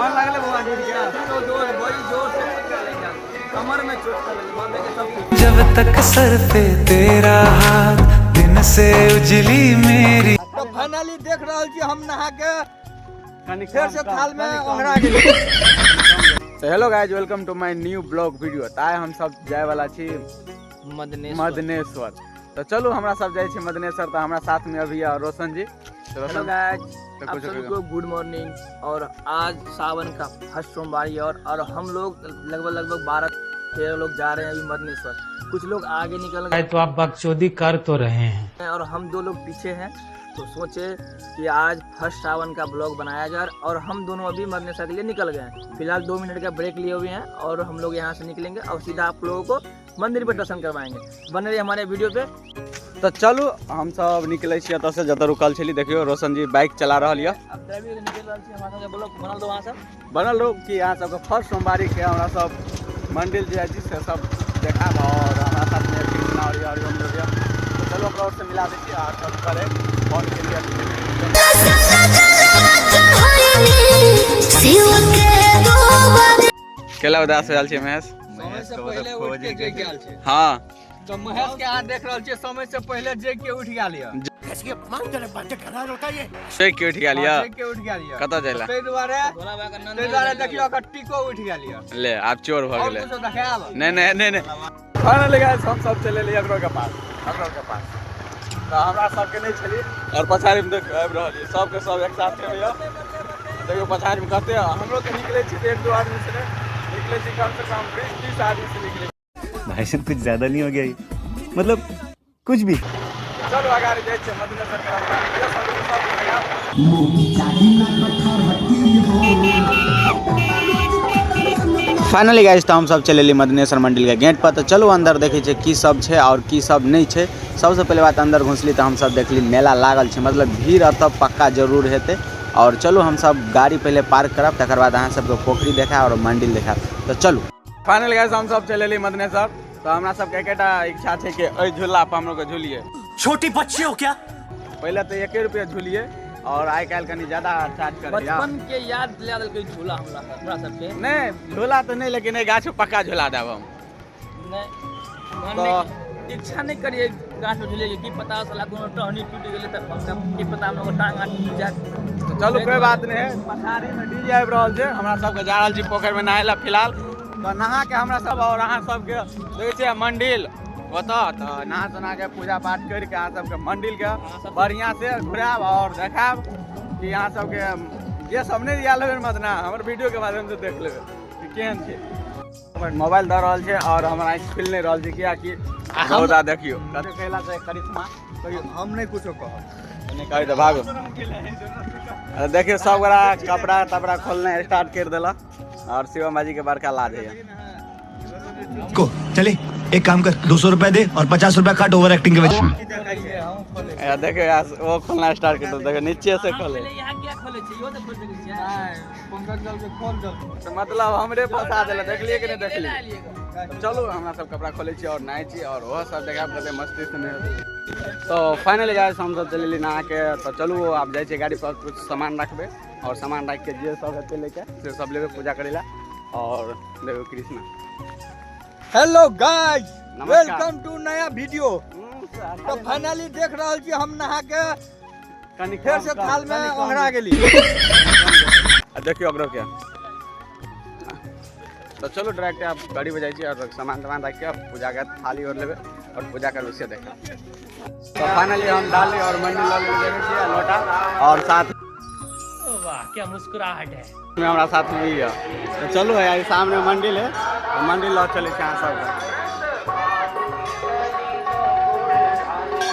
मन लागले बौआ गिर के? तो जोर, बड़ी जोर से कमर में चोट कर बाबे के सब कुछ। जब तक सर पे तेरा हाथ, दिन से उजली मेरी। तो फाइनली देख रहल छी, हम नहा के कनी फेर से थाल में ओंघरा गेली। तो hello guys, welcome to my new blog video. तऽ आइ हम सब जाय वाला छी मदनेश्वर। तऽ चलू, हमरा सब जाइ छी मदनेश्वर। तऽ हमरा साथ में अभी यऽ रोशन जी। तऽ हेलो रोशन गाइस, तो आप कुछ सभी को गुड मॉर्निंग। और आज सावन का फर्स्ट सोमवारी और हम लोग लगभग लगभग 12-13 लोग जा रहे हैं अभी मदनेश्वर। कुछ लोग आगे निकल गए तो आप बकचोदी कर तो रहे हैं। हैं और हम दो लोग पीछे हैं। तो सोचे कि आज फर्स्ट सावन का ब्लॉग बनाया जाए और हम दोनों अभी मदनेश्वर के लिए निकल गए हैं। फिलहाल 2 मिनट का ब्रेक लिए हुए हैं और हम लोग यहाँ से निकलेंगे और सीधा आप लोगों को मंदिर पर दर्शन करवाएंगे। बने रहिए हमारे वीडियो पे। तऽ चलू, हम सब निकलै छी एतऽ से, जतऽ रुकल छली। देखियौ, रोशन जी बाइक चला रहल यऽ। अब ड्राइविंग निकल रहा है, हमारा ब्लॉग बनल दो वहाँ से। बनल रहू कि अहाँ सबके फर्स्ट सोमवारी के हमरा सब मंदिर जे जाइ छी से सब देखाब। और हमरा साथमे कृष्णा और यऽ, हरिओम लोग यऽ। तऽ चलू, ओकरा से मिला दै छी और सब करे फोन के लिए। केला उदास हो छी महेश? समय से पहले उठ के जे गेल छै। तो महेश के अहाँ देख रहल छियै, समय से पहले जे के उठ गेल यऽ। से के उठि गेल यऽ? जे के उठ गेल यऽ। कतऽ जाइला? ताहि दुआरे देखियौ, ओकर टिको उठि गेल यऽ। ले, आब चोर भऽ और गेलै। कुछो देखायब? नहीं नहीं नहीं नहीं। फाइनली गाइस, हम सब चले लिए अगरो के पास, अगरो के पास। तऽ हमरा सबके नहि छली और पछाड़ी में देख आबि रहल ये सबके सब एक साथ में यऽ। देखियौ, पछाड़ी में कते हमरो के निकले छी तऽ एक दो आदमी से नहि निकले छी, कम से कम 20-30 आदमी से निकले। भाई साहब, कुछ ज्यादा नहीं हो गया ये? मतलब कुछ भी। चलू, अगाडि जाइ छियै मदनेश्वर के रास्ता। ये सब सब देखायब। फाइनली गाइस, तऽ हमसब चलि एलियै मदनेश्वर मंदिरके गेट पर। तऽ चलू, अंदर देखै छियै की सब छै और की सब नहि छै। सबसँ पहिले बात, अंदर घुसली तऽ हमसब देखली मेला लागल छै, मतलब भीड़ एतऽ पक्का जरूर हेतै। और चलू, हमसब गाड़ी पहिले पार्क करब, तकर बाद अहाँ सबके पोखरि देखायब और मंदिर देखायब। तऽ चलू। फाइनल गाइस, हमसब चलि एलियै मदनेश्वर। तऽ हमरा सबके एकेटा इच्छा छै कि एहि झूला पर हमलोग झूलिए। छोटी बच्ची हो क्या? पहिले तऽ 1 रुपये झूलिए और आइ काल्हि कनि ज्यादा चार्ज कर। बचपन के याद दिला देलकै झूला हमरा हमरा सबके। नहि, झूला तऽ नहि, लेकिन एहि गाछ पर पक्का झूला देब हम। नहि, मन नहि, इच्छा नहि करिए गाछ में झूले के। की पता साला कोनो टहनी टूटि गेलै तऽ की पता हमरा टांग हाथ टूटि जायत। तऽ चलू, कोई बात नहि है। पछाड़ी में डीजे आबि रहल छै। हमरा सबके जा रहल छी पोखरि में नहाय लए फिलहाल। तऽ नहा के हमरा सब और अहाँ सबके देखै छियै मंदिर ओतऽ। तऽ नहा सोना के पूजा पाठ करके अहाँ सबके मंदिर के बढ़िया से घुरायब और देखायब कि अहाँ सबके जे सब नहि आयल हेबै मदना, हमर वीडियो के माध्यम से देख लेबै कि केहन छै। मोबाइल दऽ रहल छै और हमर आँखि खुलि नहि रहल छै, कियाकि रौदा देखियौ कते कहला छै। करिश्मा, कहियौ। हम नहि कुछो कहब। नहि कहै तऽ भागो। अरे देखियौ, सब गोरा कपड़ा तपड़ा खोलना स्टार्ट कर देलक और शिवम भाजी के बड़का लाज है। को चले, एक काम कर, 200 रुपए दे और 50 रुपए काट ओवर एक्टिंग के वजह। ए, देखियौ यार, वो खोलना स्टार्ट कर देलक। देखियौ, नीचे से खोले। यहाँ क्या खोले छै? इहो तऽ खोल सकै छियै। पंकज दल के खोल दल। तऽ मतलब हमरे फंसा देलक। देखलियै कि नहि देखलियै? चलू, हमरा सब कपड़ा खोलै छी और नहाय छी और ओहो सब देखायब, कते मस्ती से नहि। तो फाइनली गाइस, हम सब चलि नहा के। तऽ चलू, आब जाइ छियै गाड़ी पर, कुछ सामान रखबै और सामान राखि के जे सब हेतै लेके से सब लेबै पूजा करै लए। और देखो कृष्णा। हेलो गाइस, नमस्कार। Welcome to नया वीडियो। तो फाइनली देख रहल छी, हम नहा के कनी फेर से थाल में ओंघरा गेली। आ देखियौ ओकरो के। तऽ चलू, डायरेक्ट आब गाड़ी पर जाइ छी और सामान तमान राखि के पूजा के थाली और लेबै और पूजा करबै से देखब। तऽ फाइनली हम डाली और मंदिर लऽ लेबै। देखै छियै लोटा और साथ वाह, क्या मुस्कुराहट है! में हमरा साथ में ई यऽ। तऽ चलू, है सामने मंदिर है, तऽ मंदिर लऽ चलै छी अहाँ सबके।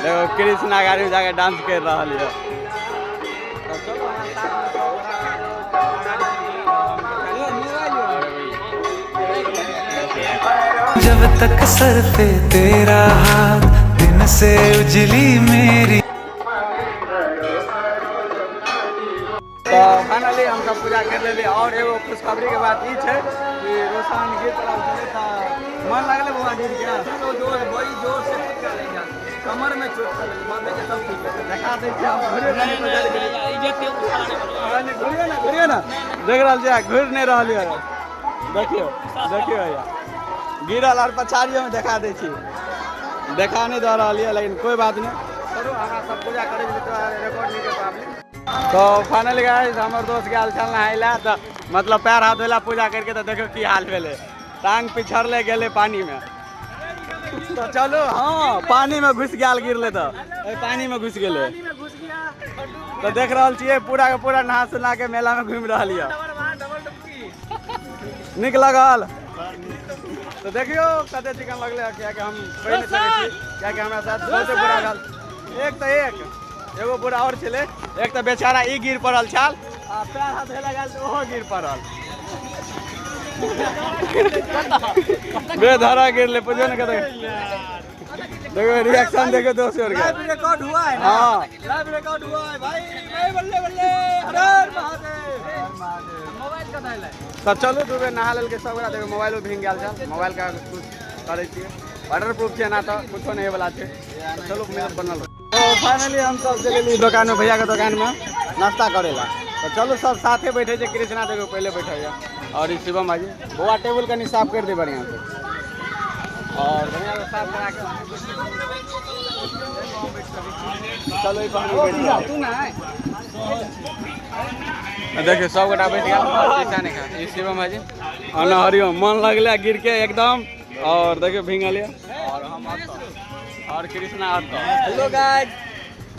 देखो, कृष्णा गाड़ी में जाके डांस कर रहल यऽ। तऽ चलू, हमरा साथ में सब जब तक सर पे तेरा हाथ, दिन से उजली मेरी। तऽ फाइनली हम सब पूजा कर लेली। और एगो खुशखबरी के बात ई छै कि रोशन गीत रहल छलै, तऽ मन लागलै बौआ गीत के? तो जोर, बड़ी जोर से। कमर में चोट लग गेलै, बाँधे के सब ठीक है। देखा दै छी हम घुरियो कनी बदलि गेलै। कनी घुरियो ने, घुरियो ने, देख रहल छियै घुरि नहि रहल यऽ। देखियौ देखियौ भैया गिरल और पछाड़ियो में देखा दै छी, देखा नहीं दऽ रहल यऽ, लेकिन कोई बात नहीं। चलू हमरा सब पूजा करै छी तऽ रिकॉर्ड नहीं कर पाबली। तो फाइनली गाइस हमर दोस्त गेल छल नहाय लए, तऽ मतलब पैर हाथ धोला पूजा करके, तऽ देखियौ की हाल भेलै, टांग पिछड़ले गेलै पानी में। तो चलू, हाँ पानी में घुस गेल, गिरले तऽ ओहि पानी में घुस गेलै। तो देख रहल छियै पूरा के पूरा नहा सुना के मेला में घूमि रहल यऽ, नीक लगल। तो देखियौ कते चिकन लगलै, कियाकि हम कहि नहि सकै छी, कियाकि हमरा साथ बहुते बुरा भेल। एक तऽ एक एगो बुरा और छलै, एक तऽ बेचारा ई गिर पड़ल छल आ पैर हाथ धोए गेल तऽ ओहो गिर पड़ल, बेधरा गिरले, बुझियौ ने कते। देखो रिएक्शन देखो दोस्त और के। लाइव रिकॉर्ड हुआ है ना? हाँ। लाइव रिकॉर्ड हुआ है भाई। भाई बल्ले बल्ले, हर हर महादेव। मोबाइल कतऽ एलै? तऽ चलू दू बेर नहा लेलकै सब गोटा। देखो मोबाइलो भींग गेल छल, मोबाइल के कुछ करै छियै, वाटर प्रूफ छै ना तऽ कुछो नहि होइवला छै। तऽ चलू मेल बनल। तो फाइनली हम सब चलि एलियै दोकान में, भैया के दोकान में नाश्ता करै ला। तऽ चलू सब साथे बैठे छै। कृष्णा देखो पहिले बैठे और ई शिवम भाजी। बौआ टेबुल कनि साफ कर दे बढ़िया से, और बढ़िया से साफ करा के चलो ई पर हम बैठ जाओ। देखियौ सब गोटा बैठ गेल, पैसा नहीं खा। ई शिवम भाजी और हरिओम मन लगलै गिर के एकदम, और देखियौ भींगल यऽ। और हम अतऽ, और कृष्णा अतऽ। Hello guys.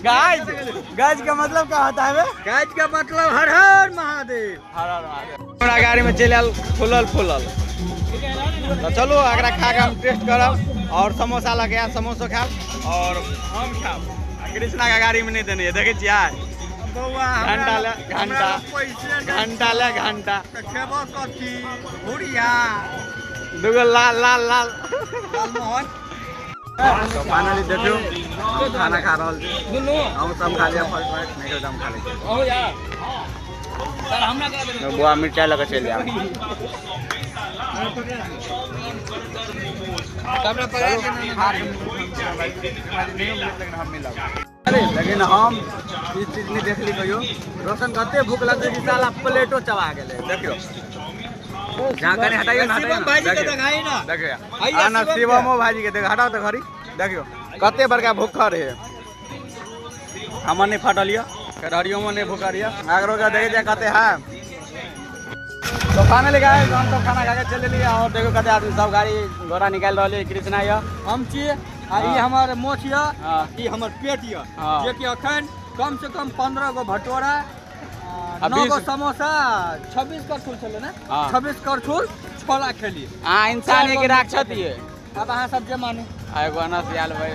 गाइस, गाइस का मतलब क्या होता है बे? गाइस का मतलब हर हर महादेव। हर हर महादेव। हमरा गाड़ी में चलि आयल फूलल फूलल। तो चलू एकरा खा के हम टेस्ट करब, और समोसा लगे आयल, समोसो खायब और हम खायब। आ कृष्णा के गाड़ी में नहीं देने है, देखै छियै? बौआ, घंटा ले, घंटा। घंटा ले, घंटा। तऽ खेबो कथी? भुरिया। दूगो लाल लाल लाल। लालमोहन। तो फाइनली देखियौ हम खाना खा रहल छी, हम सब खा लिअ फर्स्ट बाइट, नहीं तऽ हम खा लै छी। बौआ मिरचाइ लऽ कऽ चलि जायब। अरे लेकिन हम ई चीज नहीं देखली कहियो। रोशन कते भूख लगतै कि साला प्लेटो चबा गेलै। देखियौ जहाँ कनि हटाइयो ना, हटाइयो शिवम भाईजी के देखियौ। देखाई ना। देखियौ। आइए आ ना शिवम के। शिवमो भाईजी के देखियौ, हटाओ तऽ घड़ी। देखियौ कते बड़का भूखर है, हमर नहीं फटल यऽ, फेर हरिओमो नहीं भूखल यऽ। आगरो के देखै छियै कते है। तो फाइनली गाइस हम सब खाना खा के चलि एलियै, और देखियौ कते आदमी सब गाड़ी घोड़ा निकालि रहल यऽ। कृष्णा यऽ, हम छी, आ ई हमर मोछ यऽ, हाँ। ई हमर पेट यऽ, हाँ। जे कि अखन कम से कम 15 गो भटोरा, आ 9 गो 20 समोसा, 26 करछुल छलै ने? हाँ। 26 करछुल छोला खेलियै। अहाँ इंसान है कि राक्षस ये? अब अहाँ सब जे मानू। आ एगो अनस आयल भाई,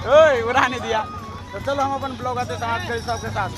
ओए उड़ा नहीं दिया। तो चलो हम अपन ब्लॉग आते समाप्त करी सबके साथ।